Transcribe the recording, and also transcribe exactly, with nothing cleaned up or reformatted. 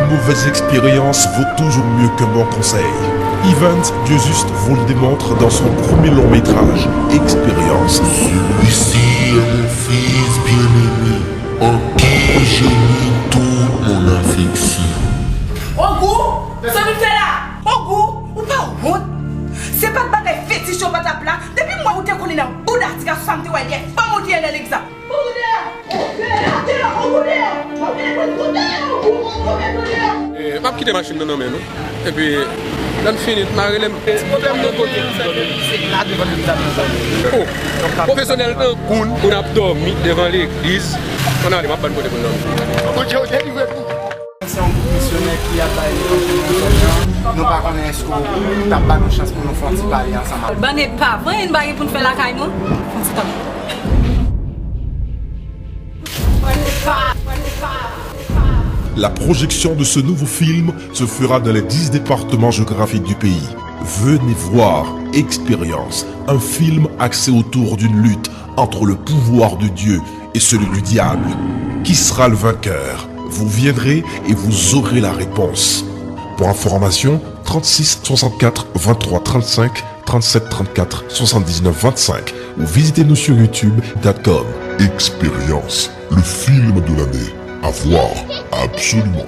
Mauvaise expérience vaut toujours mieux qu'un bon conseil. Evans Dieujuste vous le démontre dans son premier long métrage, Expérience. Celui-ci est mon fils bien-aimé, en qui j'ai mis toute mon affection. Ogou, sa w vin fè la? Ogou, ou pa wont? Se pa t bagay fetich yo pa t ap la. Depi m wè ou te kole nan bouda ti gason sa, m te wè lè fanm ou te ye nan legzanp. Eh, m ap kite machin nan nan men nou. Epi, lè m fini, m a rele m. Ti pwoblèm de kote ki dòmi, se la devan legliz la nou dòmi. Oh, pwofesyonèl tankou n, pou n ap dòmi devan legliz. Ann ale, m ap ba n kote pou n dòmi. Bondye ou delivre nou. Se yon gwoup misyonè ki ap bay levanjil nan zòn nan. Nou pa konnen èske w t ap ba nou chans pou nou fè yon ti pale ansanm avè w. Ban epa, pa anyen n pa gen pou n fè lakay nou. Fè yon ti tan. La projection de ce nouveau film se fera dans les dix départements géographiques du pays. Venez voir Expérience, un film axé autour d'une lutte entre le pouvoir de Dieu et celui du diable. Qui sera le vainqueur? Vous viendrez et vous aurez la réponse. Pour information, trente-six soixante-quatre vingt-trois trente-cinq, trente-sept trente-quatre soixante-dix-neuf vingt-cinq ou visitez-nous sur youtube point com. Expérience, le film de l'année. À voir absolument.